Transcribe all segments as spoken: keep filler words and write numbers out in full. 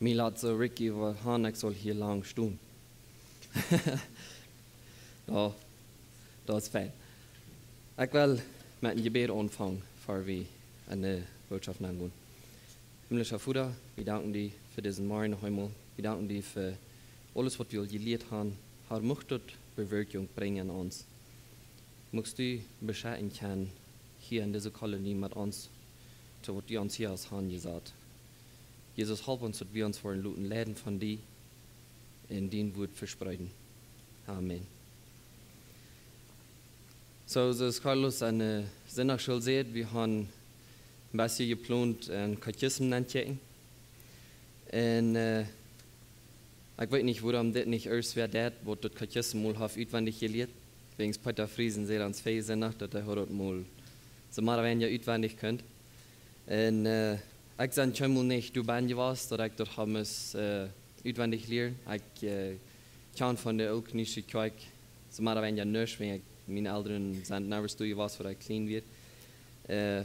Mie lat soo Ricky äwa han, ekj saul hia lang stonen. Jo, daut es fein. Ekj well met een Jebäd aunfangen, ea wie enne Botschaft aungonen. Himmlischa Voda, wie danken die fa disen Morjen noch eemol. Wie danken die fa aules, waut wie aul jelieet han. Herr, mucht daut Bewirkjunk brinjen aun ons. Muchst du beschekjen kjennen hia en dise Kolonie met ons, to waut du ons hia hast hanjesat. Jesus, halp ons, daut wie ons woaren loten leiden von die un dien Wuat vespreeden. Amen. Soo, soo aus Carlos aun de Sindachschool säd, wie han een bät jeplont een Katechismus auntokjikjen. Un, äh, ekj weet nich, wuarom dit nich ieescht wia daut, waut daut Katechismus mol haft utwendich jelieet. Wäajen Peter Friesen säd aun Fäaje noch, daut hee haud daut mol soo mea ooda weinja utwendich kunt. Un, äh, ekj sie kjeenmol nich doa bennen jewast, daut ekj daut haud must, äh, utwendich lieren. Ekj, äh, kjan von de Ooltkolonische Kjoakj soo mea ooda weinja nuscht, wäajen ekj, miene Elren sent never doa jewast, wua ekj kjlien wia. Äh,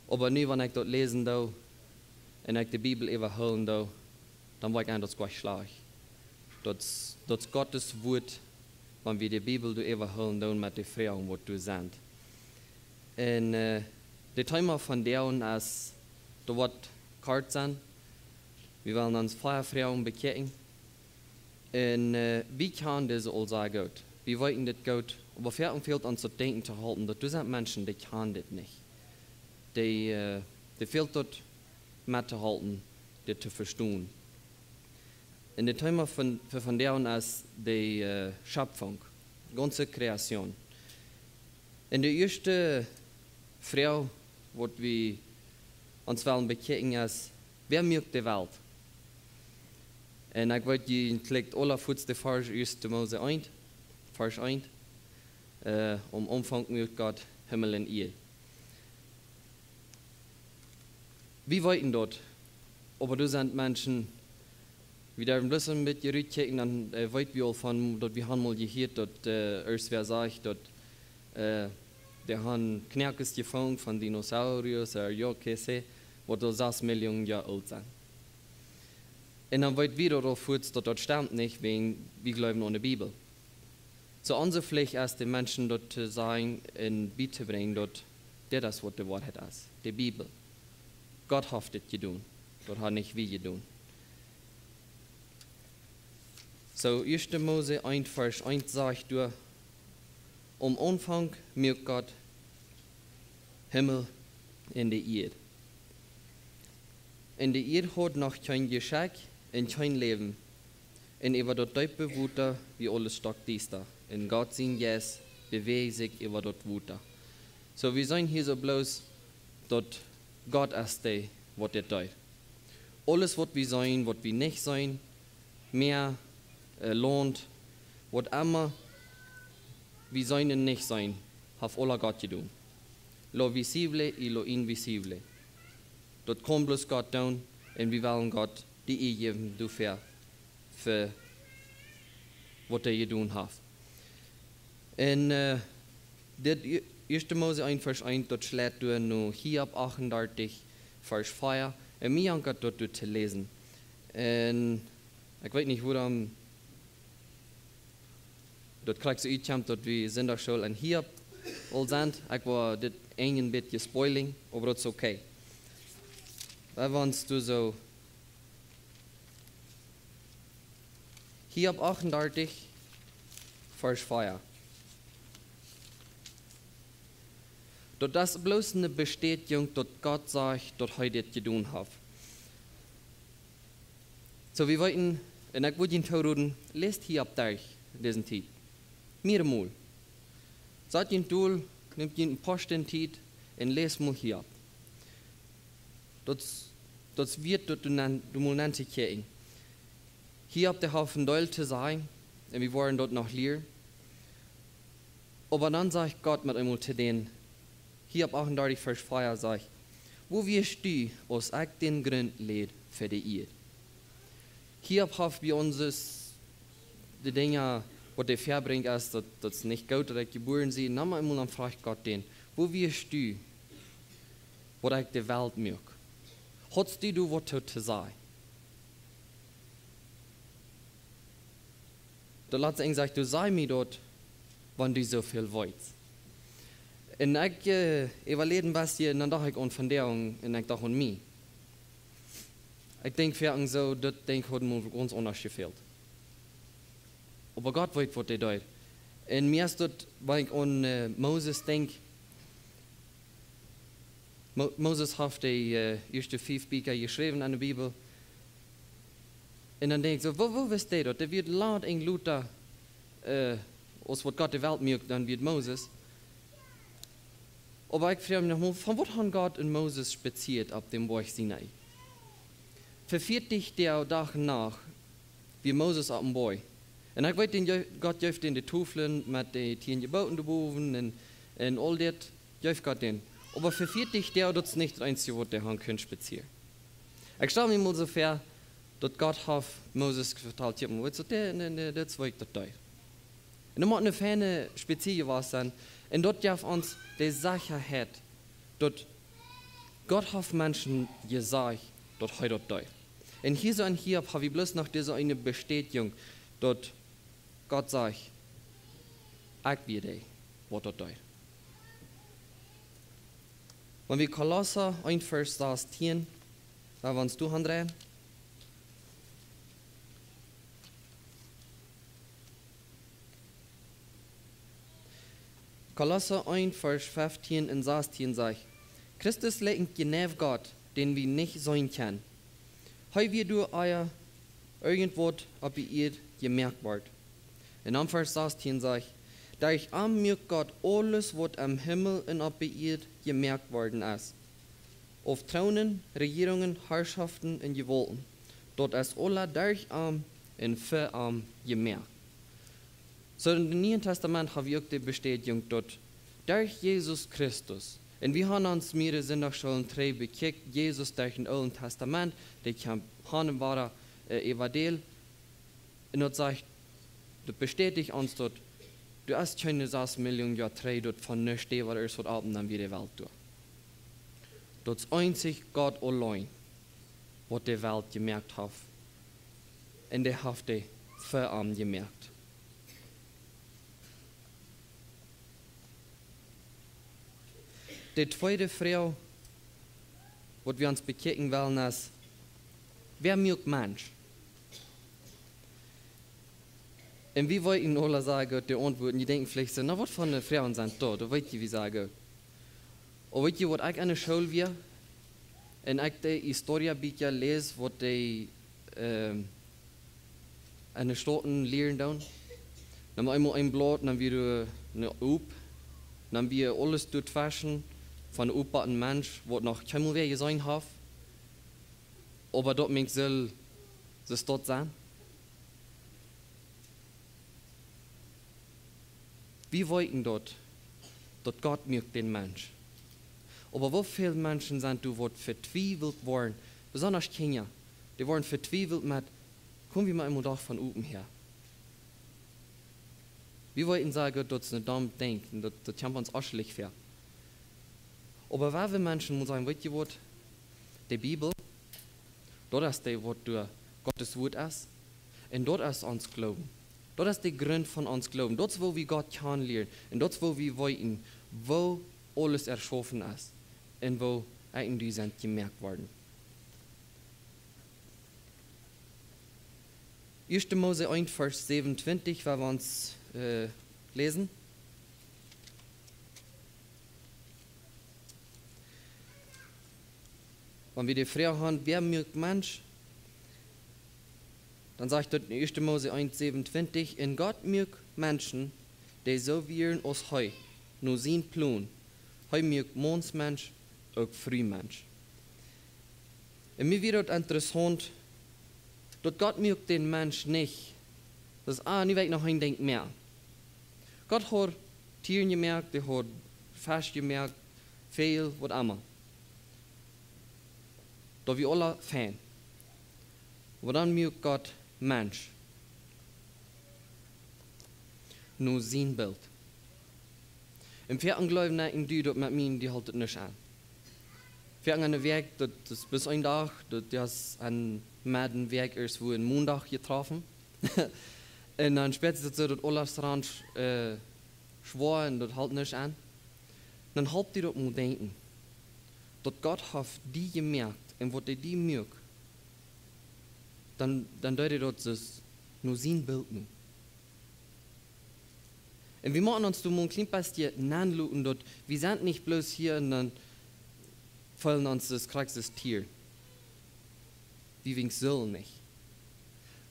oba nu, wan ekj daut läsen doo, un ekj de Bibel äwahoolen doo, dan woa ekj aun daut jlikj schlajcht. Daut, daut Gott sien Wuat, wan wie de Bibel doa äwahoolen doonen met de Froagen, waut doa sent. Un, äh, daut Thema von vondoag es, daut woat kort sennen. Wie wellen ons fia Froagen bekjikjen. Un, äh, wie kjanen dise aul sea goot. Wie weeten dit goot, oba foaken fält ons daut Denkjen to hoolen, daut doa sent Menschen, dee kjanen dit nich. Dee, äh, dee fält daut mettohoolen, dit to vestonen. Un daut Thema von, von vondoag es de, äh, Schöpfung, gaunze Kreation. Un de ieeschte Froag, waut wie ons wellen bekjikjen, es, wäa muak de Welt? Un ekj weet, jie kjikjen aule fuaz de Varsch, ieeschte Mose eent, Varsch eent. Äh, aum Aunfank muak Gott Himmel un Ieed. Wie weeten daut, oba doa sent Menschen, wie derwen bloos een bät rutkjikjen, dan, äh, weet wie aul von, daut wie han mol jehieet, daut, äh, ieescht wäa sajcht, daut, äh, dee han Knoakes jefungen von Dinosaurier, äh, jo, kje se, waut aul sas Millionen Joa oolt sent. Un dan weet wie daut aul fuaz, daut daut stemt nich, wäajen wie jleewen aun de Bibel. Soo, onse Flicht es, de Menschen daut to sajen un bietobrinjen, daut dit es, waut de Woarheit es. De Bibel. Gott haft dit jedonen. Daut ha nich wie jedonen. Soo, ieeschte Mose eent Varsch eent sajcht doa: Aum Aunfank muak Gott Himmel un de Ieed. Un de Ieed haud noch kjeen Jeschekj un kjeen Läwen. Un äwa daut deepe Wota wia aules stockdiesta. Un Gott sien Jeist bewäajd sikj äwa daut Wota. Soo, wie seenen hia soo bloos, daut Gott es dee, waut dit deed. Aules, waut wie seenen, waut wie nich seenen, Mäa, äh, Launt, waut emma wie seenen un nich seenen, haft aula Gott jedonen. Lo visible y lo invisible. Daut kaun bloos Gott doonen, un wie wellen Gott de Ea jäwen doafäa, fa waut hee jedonen haft. Un, äh, dit ieeschte Mose eent Varsch eent, daut schleit doa no Hiob achtendartich Varsch vea. Un mie jankat daut doa to läsen. Un ekj weet nich, wuarom daut krakjt soo utkjemt, daut wie Sindachschool un Hiob aul sent. Ekj woa dit een bät spoilen, oba daut es okay. Wie woaren doa soo Hiob achtendartich, Varsch vea. Daut es bloos eene Bestätigung, daut Gott sajcht, daut hee dit jedonen haft. Soo, wie weeten, un ekj wudd junt tooroden, läst Hiob derch dise Tiet. Mearemol. Sat junt dol, nemt junt een poa Stund Tiet un läst mol Hiob. Daut, daut wieet daut doa nenn, doa mol nenn to kjikjen. Hiob, dee haft een Deel to sajen, un wie woaren daut noch lieren. Oba dan sajcht Gott met eemol to dän, Hiob achtendartich Varsch vea sajcht: Wua wiascht du, aus ekj dän Grunt läd fa de Ieed? Hiob haft bie ons de Dinja, waut hee väabrinjt, es daut, daut es nich goot, daut ekj jebuaren sie. Noch eemol dan froagt Gott dän: Wua wiascht du, waut ekj de Welt muak? Haudst du doa waut to, to sajen? Daut latste Enj sajcht: "Du saj mie daut, wan du soo väl weetst." Un ekj, äh, äwaleed een bät un dan docht ekj aun vondoag un ekj docht aun mie. Ekj denkj foaken soo, daut Dinkj haud mie gaunz aundasch jefält. Oba Gott weet, waut hee deit. Un mie es daut, wan ekj aun, äh, Moses denkj, Mo-, Moses haft de, äh, ieeschte fief Bieekja jeschräwen aun de Bibel. Un dan denkj ekj soo: "Woo, woo wist hee daut? Dee wia lang enj lota, äh, aus waut Gott de Welt muak, dan wia Moses." Oba ekj froag mie noch mol, von waut haud Gott un Moses spazieet opp däm Boajch Sinai? Fa vieetich Doag, Dach un Nacht, wia Moses opp däm Boajch. Un ekj weet, dän Je-, Gott jeef dän de Toflen met de tieen Jeboten doa bowen un, un aul dit, jeef Gott dän. Oba fa vieetich Doag, daut es nich daut eensje, waut dee haud kunt spazieren. Ekj stal mie mol soo väa, daut Gott haft Moses vetalt: "Kjikj mol, weetst du, dee, dee, dee, dit es waut ekj daut deed." Un daut mott eene feine Spazia jewast sennen. Un daut jeft ons de Sechaheit, daut Gott haft Menschen jesajcht, daut hee daut deed. Un hia soo enn Hiob ha wie bloos noch dise eene Bestätigung, daut Gott sajcht: "Ekj wia dee, waut daut deed." Wan wie Kolossa eent Varsch sastieen, wan wie ons doa aundreien. Kolossa eent Varsch feftieen un sastieen sajcht: "Christus likjent jeneiw Gott, dän wie nich seenen kjennen. Hee wia doa, ea irjentwaut opp de Ieed jemoakt wort." Un dan Varsch sastieen sajcht: "Derch am muak Gott aules, waut em Himmel un opp de Ieed jemoakt worden es, auf Tronen, Rejierungen, Harschoften un Jewaulten. Daut es aula derch am un fa am jemoakt." Soo, enn daut Niee Tastament ha wie uk de Bestätigung, daut derch Jesus Christus, un wie haben ons mea aus Sindachschoolen trigj bekjikjt, Jesus derch daut Oole Tastament, dee kjeem han un wada, äh, äwadäl, un daut sajcht, daut bestäticht ons, daut doa es kjeene sas Millionen Joa trigj, daut von nuscht, dee waut ieescht waut opp un dan wia de Welt doa. Daut es eensich Gott auleen, waut de Welt jemoakt haft. Un dee haft dee fa am jemoakt. De tweede Froag, waut wie ons bekjikjen wellen, es: "Wäa muak Mensch?" Un wie weeten aula sea goot de Auntwuaten. Jie denkjen veleicht soo: "Na, waut fa Froagen sent daut?" Daut weet jie, wie sea goot. Oba weet jie, waut ekj aun de School wia? Un ekj de Historia Bieekja läs, waut dee, ähm, aun de Stoten lieren doonen. Dan eemol een Blaut, dan wia doa eene Op. Dan wia aules doatweschen von de Op bat een Mensch, waut noch kjeenmol wäa jeseenen haft. Oba daut meent, saul, saul daut sennen? Wie weeten daut, daut Gott muak dän Mensch. Oba woo väl Menschen sent doa, waut vetwiewelt woaren, besonda Kjinja, dee woaren vetwiewelt met: "Kom wie mau eemol doch von oben häa." Wie weeten sea goot, daut es een domm Dinkj, un daut, daut kjemt ons aschlich väa. Oba woo väl Menschen motten sajen: "Weet jie waut? De Bibel, daut es dee, waut doa Gottes Wuat es. Un daut es ons Gloowen. Daut es de Grunt von ons Gloowen. Daut es, woo wie Gott kjanen lieren. Un daut es, woo wie weeten, woo aules erschaufen es. Un woo ekj un du sent jemoakt worden." Ieeschte Mose eent, Varsch säwenuntwintich, wua wie ons, äh, läsen. Wan wie de Froag haben: "Wäa muak Mensch?", dan sajcht daut enn ieeschte Mose eent säwenuntwintich: "Un Gott muak Menschen, dee soo wieren aus hee, no sien Plon. Hee muak Maunsmensch, uk Frumensch." Un mie wia daut interessaunt, daut Gott muak dän Mensch nich, daut es, ah, nu well ekj noch een Dinkj mea. Gott haud Tieren jemoakt, dee haud Fesch jemoakt, Väajel, waut emma. Daut wia aula fein. Oba dan muak Gott Mensch. No sien Bilt. Un väle jleewen, un du, daut met mie, dee helt daut nich aun. Väle aun de Wäakj, daut, daut es bloos een Dach, daut, dee es aun, met de Wäakj ieescht wua een Mondach jetroffen. Un dan spieet sikj daut soo, daut aules rant, äh, schwoa un daut helt nuscht aun. Dan halpt die daut mol denkjen, daut Gott haft die jemoakt un waut hee die muak, dan, dan deed hee daut soo no sien Bilt nu. Un wie motten ons doa mol een kjlien bät nenloten, daut wie sent nich bloos hia un dan feelen ons aus krakjt aus Tieren. Wie winkj soo nich.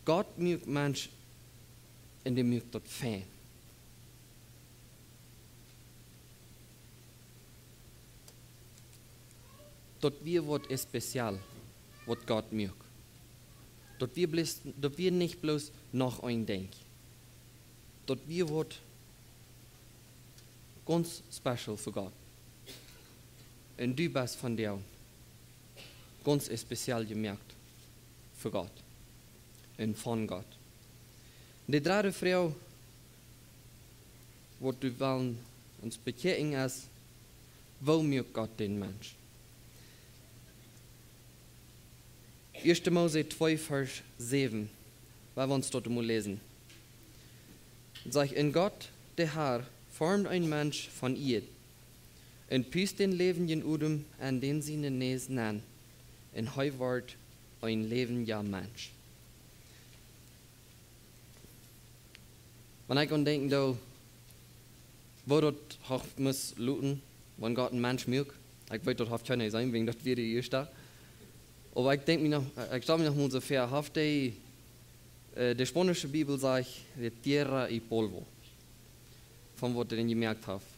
Gott muak Mensch un dee muak daut fein. Daut wia waut speziell, waut Gott muak. Daut wia bloos, daut wia nich bloos noch een Dinkj. Daut wia waut gaunz special fa Gott. Un du best vondoag gaunz speziell jemoakt fa Gott un von Gott. De dredde Froag, waut wie wellen ons bekjikjen, es: Woo muak Gott dän Mensch? Ieeschte Mose twee, Varsch säwen, woa wie ons daut mol läsen. Daut sajcht: „Un Gott, de Herr, formd een Mensch von Ieed, un pust dän läwendjen Odem en dän siene Näs nenn, un hee wort een läwendja Mensch.“ Wan ekj aun denkjen doo, woo daut haft must luten, wan Gott een Mensch muak. Ekj weet, daut haft kjeena jeseenen, wäajen daut wia de ieeschta. Oba ekj denkj mie noch, ekj stal mie noch mol soo väa, haft dee, äh, de spaunische Bibel sajcht, de tierra y polvo, von waut hee jemoakt haft.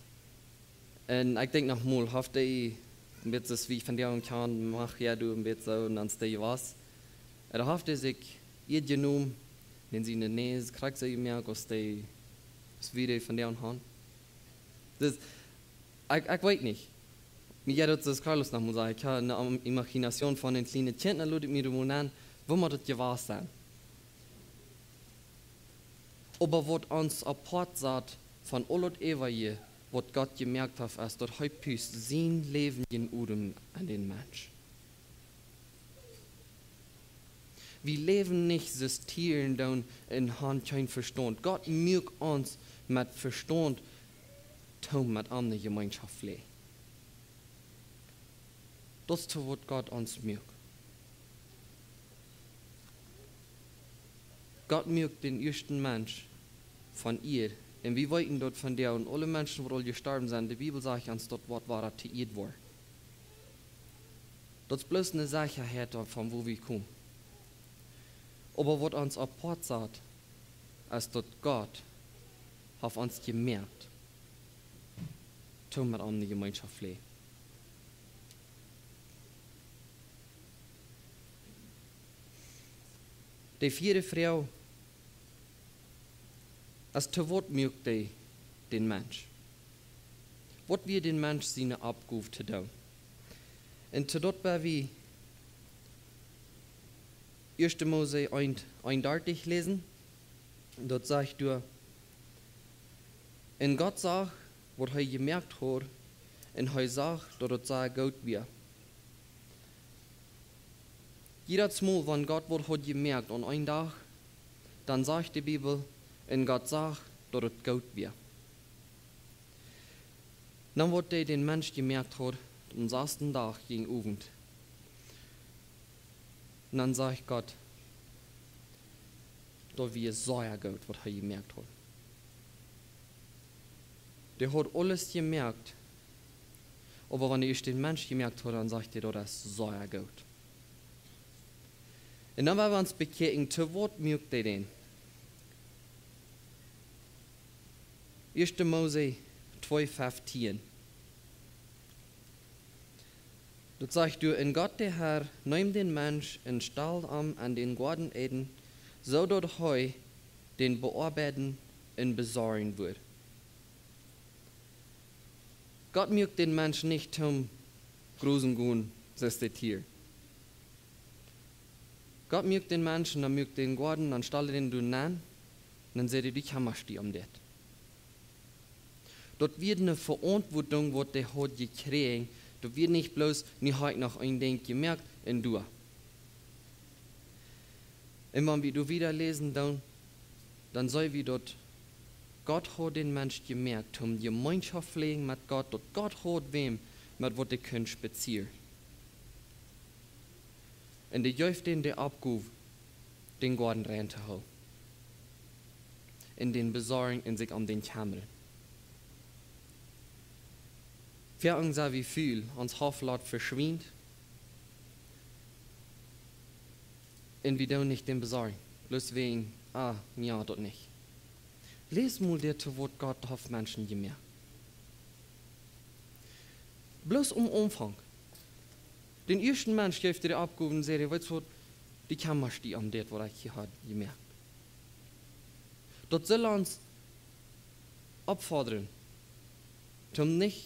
Un ekj denkj noch mol, haft hee een bät soo aus wie von dee aun kaun, mach jo, du een bät soo, un dan stee je waut. Un dan haft hee sikj Ieed jenomen, dän siene Näs krakjt soo jemoakt aus dee, aus wie dee von dee aun haben. Dus, ekj, ekj weet nich. Mie jeit daut, soo aus Carlos noch mol säd, ekj hab eene Im-, Imagination von een kjlienet Kjint, dan lot ekj mie doa mol nenn, woo mott daut jewast sennen? Oba waut ons apoat sajcht von aul daut äwaje, waut Gott jemoakt haft, es daut hee pust sienen läwendjen Odem en dän Mensch. Wie läwen nich soo aus Tieren doonen un haben kjeen Vestaunt. Gott muak ons met Vestaunt, toom met am ne Jemeenschoft pläajen. Daut es to waut Gott ons muak. Gott muak dän ieeschten Mensch von Ieed. Un wie weeten daut von dee, un aule Menschen, waut aul jestorwen sent, de Bibel sajcht ons, daut woat wada to Ieed woaren. Daut es bloos ne Sechaheit doavon, wua wie komen. Oba waut ons apoat sajcht, es daut Gott haft ons jemoakt, toom met am ne Jemeenschoft pläajen. De vieede Froag es: To waut muak hee dän Mensch? Waut wia dän Mensch siene Oppgow to doonen? Un to daut woa wie ieeschte Mose eent, eenundartich läsen. Daut sajcht doa: „Un Gott sach, waut hee jemoakt haud, un hee sach, daut et sea goot wia.“ Jiedet Mol, wan Gott waut haud jemoakt aun een Dach, dan sajcht de Bibel: „Un Gott sach, daut et goot wia.“ Dan waut hee dän Mensch jemoakt haud, aum sasten Dach jinkj Owent. Un dan sajcht Gott, daut wia sea goot, waut hee jemoakt haud. Dee haud aules jemoakt, oba wan hee ieescht dän Mensch jemoakt haud, dan sajcht hee, daut es sea goot. Un dan woa wie ons bekjikjen, to waut muak hee dän? Ieeschte Mose twee feftieen. Daut sajcht doa: „Un Gott, de Herr, neem dän Mensch un stald am en dän Goaden Eden, soo daut hee dän beoabeiden un besorjen wudd.“ Gott muak dän Mensch nich toom grusen gonen, soo aus de Tieren. Gott muak dän Mensch, dan muak dän Goaden, dan stald hee dän doa nenn, dan säd hee: „Du kjemmascht die om dit.“ Daut wia ne Veauntwuatunk, waut hee haud jekjräajen. Daut wia nich bloos: „Nu hab ekj noch een Dinkj jemoakt un doa.“ Un wan wie doa wieda läsen, dan Dan see wie daut Gott haud dän Mensch jemoakt, om Jemeenschoft pflegen met Gott, daut Gott haud wäm, met waut hee kunn spazieren. Un dee jeef dän de Oppgow, dän Goaden rein to hoolen. Un dän besorjen un sikj om dän kjemmren. Wie haben sea väl, ons Hoff lat veschwinjen. Un wie doonen nich dän besorjen. Bloos wäajen, ah, jo, daut nich. Läs mol dit, waut Gott haft Menschen jemoakt. Bloos aum Aunfank. Dän ieeschten Mensch jeef hee de Oppgow un säd: "Weetst waut, du kjemmascht die om dit, waut ekj hia hab jemoakt." Daut saul ons oppfodren. Toom nich.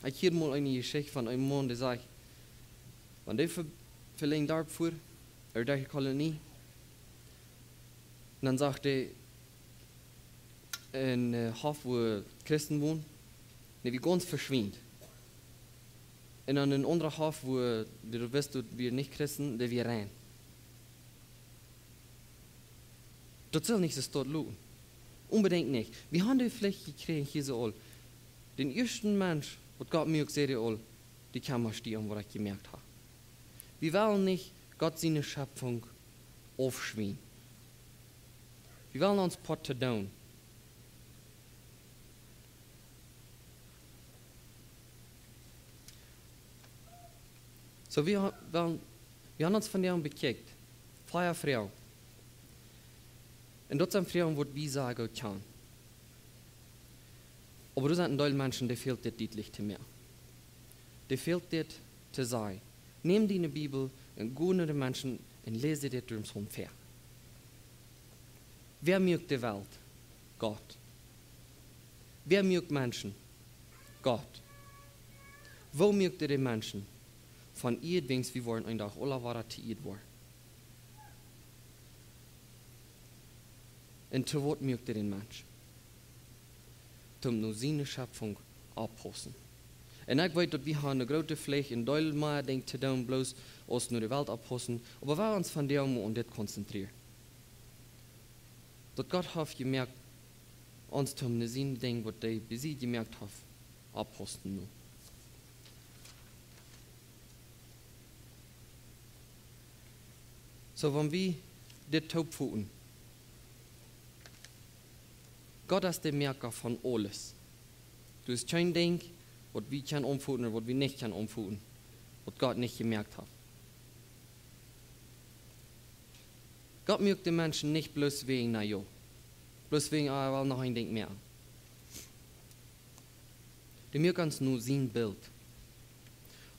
Ekj hieed mol eene Jeschicht von een Maun, dee säd, wan dee ver-, ver een Darp fua, ooda derch de Kolonie, dan sach hee een, äh, Hoff, wua Christen wonen, dee wia gaunz veschwinjen. Un dan een aundra Hoff, wua, dee, du weetst, daut wia nich Christen, dee wia rein. Daut saul nich soo stoakj loten. Onbedinjt nich. Wie haben de Pflicht jekjräajen hia soo aul. Dän ieeschten Mensch, waut Gott muak, säd hee aul: "Du kjemmascht die om, waut ekj jemoakt hab." Wie wellen nich Gott siene Schöpfung aufschwinjen. Wie wellen ons Poat doonen. Soo, wie ha-, wie, wie haben ons vondoag bekjikjt. Fea Froagen. Un daut sent Froagen, waut wie sea goot kjanen. Oba doa sent een Deel Menschen, dee fält dit dietlich to moaken. Dee fält dit to sajen. Nem diene Bibel un go no de Menschen un läs dit doa em Psalm vea. Wäa muak de Welt? Gott. Wäa muak Menschen? Gott. Woo muak hee de Menschen? Von Ieed, wiels wie woaren een Dach aula wada to Ieed woaren. Un to waut muak hee dän Mensch? Toom no siene Schöpfung oppaussen. Un ekj weet, daut wie haben eene groote Pflicht, een Deel mea Dinja to doonen, bloos aus no de Welt oppaussen, oba wie wellen ons vondoag mol aun dit konzentrieren. Daut Gott haft jemoakt, ons toom no sien Dinj, waut hee bie sikj jemoakt haft, oppaussen nu. Soo, wan wie dit toopvoten, Gott es de Moaka von aules. Doa es kjeen Dinj, waut wie kjennen aunfoten ooda waut wie nich kjennen aunfoten, waut Gott nich jemoakt haft. Gott muak de Menschen nich bloos wäajen, na jo, bloos wäajen, ah, well noch een Dinj mea. Dee muak ons no sien Bilt.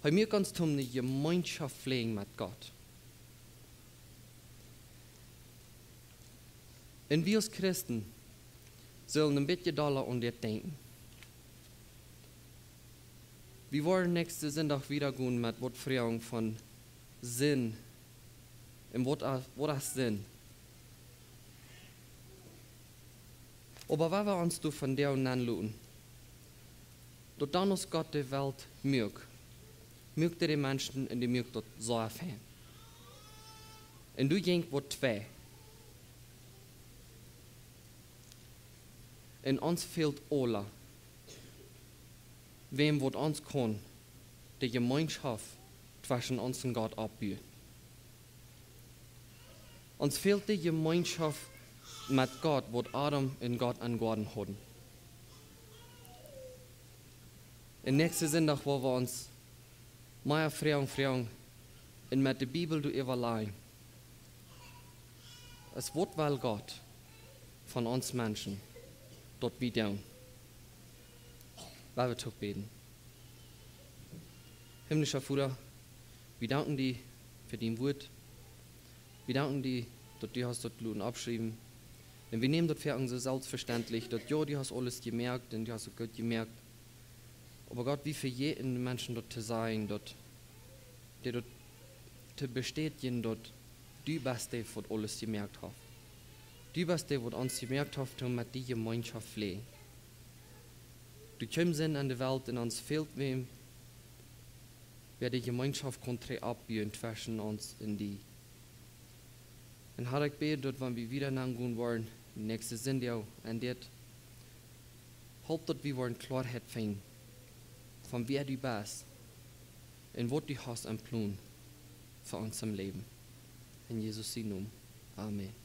Hee muak ons toom eene Jemeenschoft pflegen met Gott. Un wie aus Christen sellen een bät dolla aun dit denkjen. Wie woaren näakjsten Sindach wieda gonen met waut Froagen von Sind. Un waut es, waut es Sind? Oba wan wie ons doa vondoag aunloten, daut dan aus Gott de Welt muak, muak hee de Menschen un dee muak daut soo fein. Un doa jinkj waut twei. Un ons fält aula, wäm waut ons kaun de Jemeenschoft tweschen ons un Gott oppbuen. Ons fält de Jemeenschoft met Gott, waut Adam un Gott em Goaden hauden. Un näakjsten Sindach woa wie ons mea Froagen froagen un met de Bibel doaräwa läsen. Es, waut well Gott von ons Menschen, daut wie doonen? Lot ons toop bäden. Himmlischa Voda, wie danken die fa dien Wort. Wie danken die, daut du hast daut loten oppschriewen. Un wie nämen daut fa ons soo selbstverständlich, daut jo, du hast aules jemoakt un du hast uk goot jemoakt. Oba Gott, wie vejäten de Menschen daut to sajen, daut, dee daut to bestätjen, daut du best dee, waut aules jemoakt haft. Du best dee, waut ons jemoakt haft, om met die Jemeenschoft pflegen. Du kjeemst en de Welt un ons fält wäm, wäa de Jemeenschoft kunn trigj oppbuen tweschen ons un die. Un Har, ekj bäd daut wan wie wieda aungonen woaren, näakjsten Sindach, un dit, halp daut wie woaren Kloarheit finjen von wäa du best un waut du hast em Plon fa ons em Läwen. En Jesus sien Nomen. Amen.